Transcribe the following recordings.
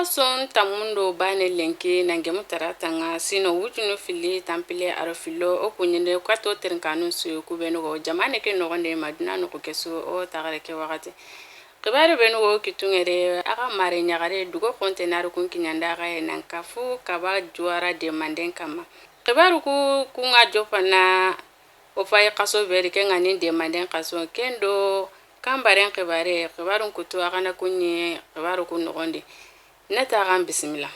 Kaso tamun do bane lenki na gemu tarata nga sino wujunu fili tampile aro filo o kunyende kato terinkanu su kubenu jamane ke nogonde maduna no kesu o tagare ke wakati kibaru benu go kitungere aga mare nyagare dugo kontenaru kun kinyanda ga nan kafu kaba juara de manden kama kibaru ku kunga jofana o fay kaso beri ke ngani de manden kaso kendo kambaren kibare kibaru kutu aga na kunye kibaru kun nogondi neta gan bismillah.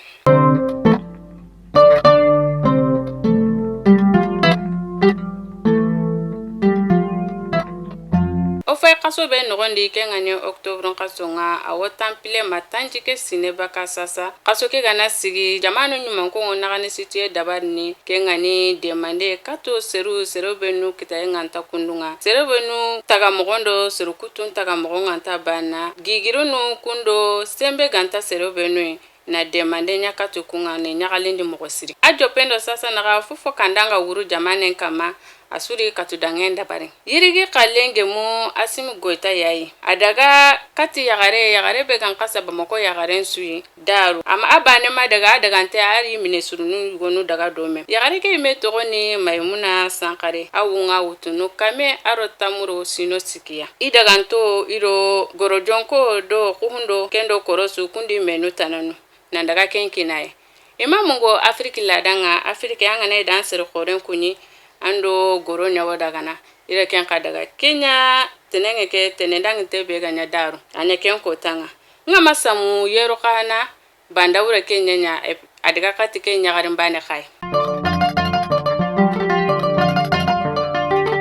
O fay kaso be nogondi ke ngani octobre kaso nga awo tampile matanji ke sineba ka sasa kaso ke gana sigi jamanu nyuman ko nagani situye dabari ni ke ngani demande kato seru seru benu kita nganta kundunga seru benu taga mogondo seru kutun taga mogo nganta bana gigiru nu kundo sembe ganta seru benu na demande nya kato kunga ne nyagalindi mogo siri ajo pendo sasa naga fufo kandanga wuru jamane kama asuri katudangen dabari yirigi kalenge mu Asimi Goita yayi adaga kati yagare yagare be kan kasa Bamako yagaren suyi daru ama abane ma daga adagante ari mine surunu gonu daga dome yagare ke me togo ni Maimuna Sankare awunga wutunu kame aro tamuro sino sikiya idaganto iro gorojonko do kuhundo kendo korosu kundi menu tananu nandaga kenkinaye imamungo Afriki ladanga Afriki angane danser koren kunyi ando goro nyawo dagana ire ken ka daga Kenya tenenge ke tenendang te be ganya daru anya ken ko tanga nga masamu yero kana banda wure Kenya nya adiga kati Kenya garin bane kai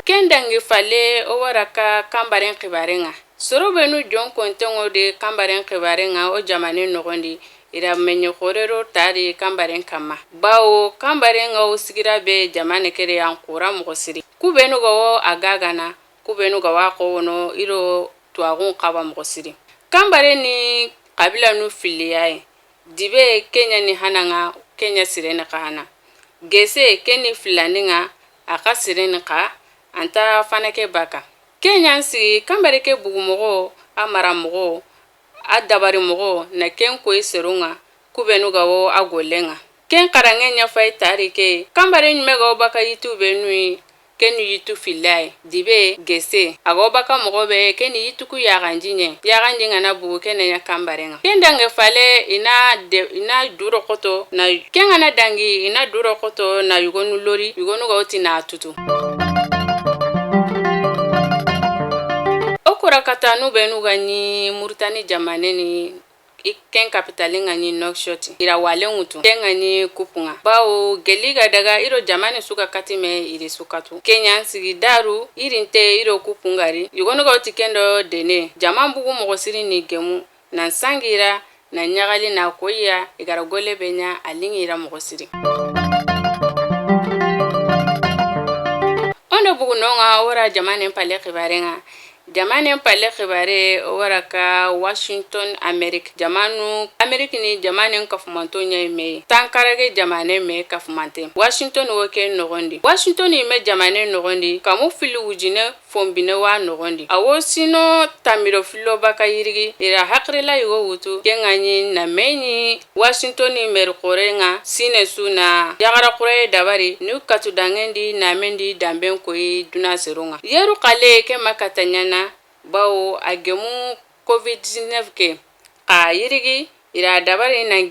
kendangi fale o waraka kambaren kibarenga sorobe nu jon kontengo de kambaren kibarenga o jamane nogondi ira menye korero tari kambaren kama bawo kambaren ga sigira be jamane kere an kura mogo siri kubenu ga wo agagana kubenu ga wa ko iro tuagun kaba mogo siri kambaren ni kabila nu filiyaye dibe Kenya ni hananga Kenya sirene ka hana gese keni filaninga aka sirene ka anta fanake baka Kenya si kambare ke bugumogo a maramogo a dabari mogo na ken koy serunga kubenu ga wo a golenga ken karange nya fay tari ke kambare nyme ga baka yitu benui kenu yitu filai dibe gese ago baka mogo be keni yitu ku yaganjinye yaganjinga na bugu kene nya kambarenga kendange fale ina de, ina duro koto na kenga na dangi ina duro koto na yugonu lori yugonu ga oti na tutu okura katanu benu gani Mauritanie jamane ni ken kapitali ngani Nouakchott ira wale ngutu ken ngani kupunga bawo geliga daga iro jamane suka katime iri sukatu Kenya sigi daru irinte iro kupungari yugono ga oti kendo dene jamambugu mogo siri ni gemu na sangira na nyagali na koya igara gole benya alingira mogo siri ondo bugu nonga ora jamane pale kibarenga jamane pale kibare waraka Washington Amerique jamanu Amerique ni jamane kafumanto nya me tankarage jamane me kafumante Washington wo ke nogondi Washington me jamane nogondi kamu fili wujine fombine wa nogondi awo sino tamiro filo baka yirigi ira hakrela yugo wutu kengani na menyi Washington mer korenga sine suna yagara kure dabari nu katu dangendi na mendi damben koyi duna serunga yeru kale ke makatanya bawo a gemu covid-19 ke ka yirigi ira dabari na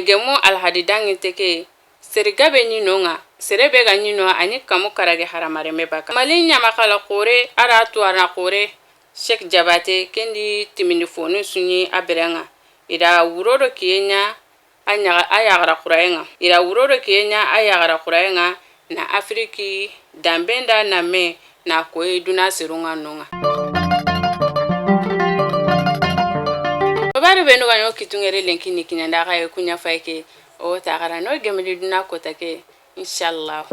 gemu alhadidangi teke seriga be ɲinonga sere be ga ɲino ani kamu karage haramareme baka mali ɲamakala kore ara tuara kore Sheikh Jabate kendi timini fonu sunyi a berenga ira wuroro kiyenya a yagara kurayenga ira wuroro kiyenya a yagara kurayenga na Afriki danbenda na me na koyi duna serunga nonga babari benu ga yo kitungere lenki ni kinyanda ga kunya faike o tagara no gemeli duna kotake inshallah.